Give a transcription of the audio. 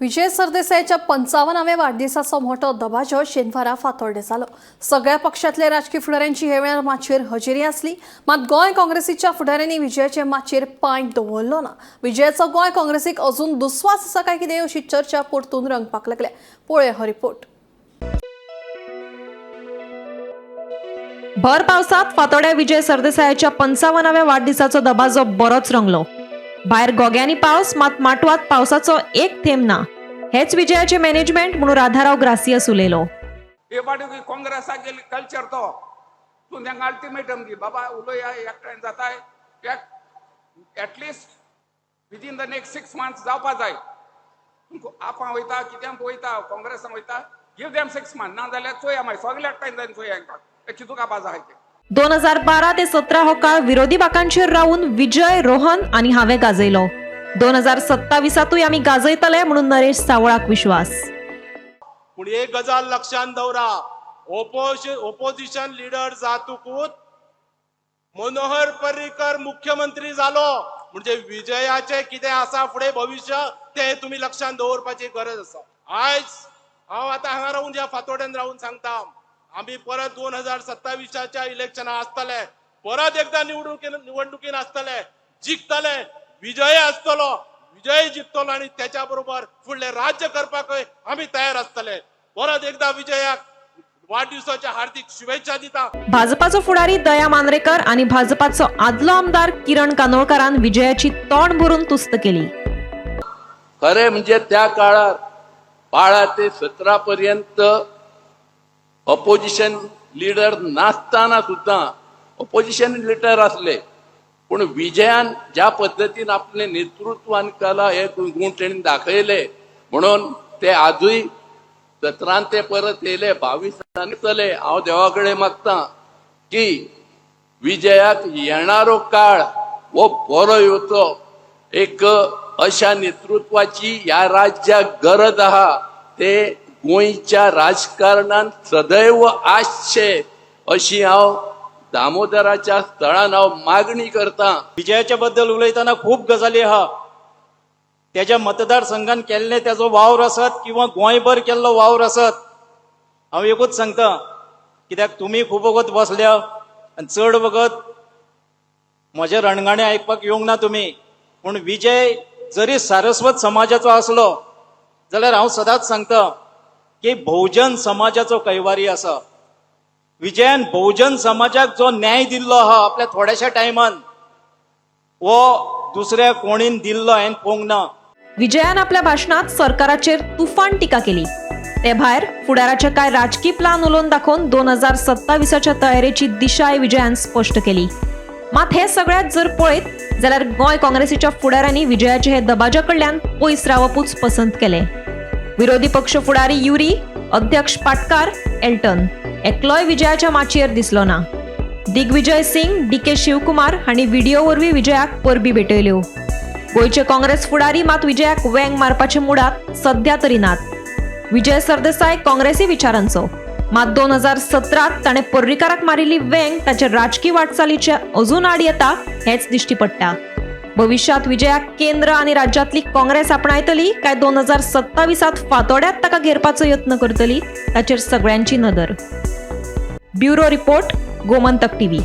विजय सरदेसायाच्या 55व्या वाडदिसाचो मोठो दबाजो शेनवारा फातोर्डे जालो. सगळ्या पक्षातल्या राजकी फुडाऱ्यांची हे वेळार माचयेर हजेरी आसली. मात गोंय काँग्रेसीच्या फुडाऱ्यांनी विजयाचे माचयेर पांय दवरलो ना. विजयाचो गोंय काँग्रेसीक अजून दुस्वास आसा काय कितें अशी चर्चा परतून रंगपाक लागल्या. पळोवया हो रिपोर्ट. भर पावसात फातोड्या विजय सरदेसायाच्या 55व्या वाडदिसाचो दबाजो बरोच रंगलो. भायर गोग्यांनी पावस, मात माटवात पावसाचो एक थेंब ना. हेच विजयाचे मॅनेजमेंट म्हणून राधाराव ग्रासियस उलयलो. हे पाटी काँग्रेसाक गेली कल्चर तो तूं तांकां अल्टिमेटम दी बाबा उलोया एकठांय जाताय. At least within the next 6 months जावपा जाय. तूं आपां वयता, कित्याक वयता, काँग्रेसान वयता, गिव देम 6 मंथ्स. ना जाल्यार चोया मागीर सगळे एकठांय जायन चोया हांकां कितू कापा जाय तें. 2012 ते 17 हो काळ विरोधी बाकांचेर रावून विजय, रोहन आनी हांवें गाजयलो. 2027तूय आमी गाजयतले म्हणून नरेश सावळाक विश्वास. पूण एक गजाल लक्षात दवरा, ओपोजिशन लिडर जातकूच मनोहर पर्रीकर मुख्यमंत्री जालो म्हणजे विजयाचे कितें आसा फुडें भविश्य तें तुमी लक्षात दवरपाची गरज आसा. आयज हांव आतां हांगा रावून ह्या फातोड्यान रावून सांगता, आमी परत 2027च्या इलेक्शनाक आसतले, परत एकदा निवडणुकीन आसतले, जिखतले, विजय आसतलो, विजय जिखतलो आनी त्याच्या बरोबर फुडलें राज्य करपाकय आमी तयार आसतले. परत एकदा विजयाक वाढदिवसाच्या हार्दिक शुभेच्छा दिता. भाजपाचो फुडारी दया मांद्रेकर आनी भाजपाचो आदलो आमदार किरण कानोळकारान विजयाची तोंड भरून तुस्त केली. खरें म्हणजे त्या काळात 12 ते 17 पर्यंत ऑपोजिशन लिडर नासताना सुद्धा ऑपोजिशन लिडर असले, पूण विजयान ज्या पद्दतीन आपले नेतृत्वान केला हे गुण तेणी दाखयले म्हणून ते आजूय 17न ते परत येयले, 22 चले. हांव देवा कडेन मागता की विजयाक येणारो काळ हो बरो येवचो. एक अशा नेतृत्वाची ह्या राज्याक गरज आहा. ते गोंयच्या राजकारणान सदैव आसचे अशी हांव दामोदराच्या स्थळान हांव मागणी करता. विजयाच्या बद्दल उलयतना खूब गजाली आहा. त्याच्या मतदारसंघान केल्ले त्याचो वावर आसत किंवा गोंयभर केल्लो वावर आसत, हांव एकूच सांगता, कित्याक तुमी खूब वगत बसल्या आनी चड वगत म्हजें रणगाणें आयकपाक येवंक ना तुमी. पूण विजय जरी सारस्वत समाजाचो आसलो जाल्यार हांव सदांच सांगता की भोवजन समाजाचो कैवारी आसा. विजयान भोवजन समाजाक जो न्याय दिल्लो आहा आपल्या थोड्याशा टायमान, हो दुसऱ्या कोणीन दिल्लो हांवें पळोवंक ना. विजयान आपल्या भाशणात सरकाराचेर तुफान टिका केली. ते भायर फुडाराचे कांय राजकी प्लान उलोवन दाखोवन 2027च्या तयारेची दिशाय विजयान स्पश्ट केली. मात हे सगळ्यात जर पळयत जाल्यार गोंय काँग्रेसीच्या फुडाऱ्यांनी विजयाचे हे दबाज्या कडल्यान पयस रावपूच पसंत केले. विरोधी पक्ष फुडारी युरी, अध्यक्ष पाटकार, एल्टन एकलोय विजयाच्या माचयेर दिसलो ना. दिग्विजय सिंग, डी के शिवकुमार हांणी व्हिडिओ वरवीं विजयाक परबी भेटयल्यो. गोंयचे काँग्रेस फुडारी मात विजयाक वेंग मारपाचे मुडात सध्या तरी नात. विजय सरदेसाय काँग्रेसी विचारांचो, मात 2017त ताणें पर्रीकाराक मारिल्ली वेंग ताचे राजकी वाटचालीचे अजून आड येता हेच दिश्टी पडटा. भविष्यात विजयाक केंद्र आनी राज्यांतली काँग्रेस आपणायतली काय 2027त फातोड्यात ताका घेरपाचो यत्न करतली, ताचेर सगळ्यांची नदर. Bureau report, Gomantak TV.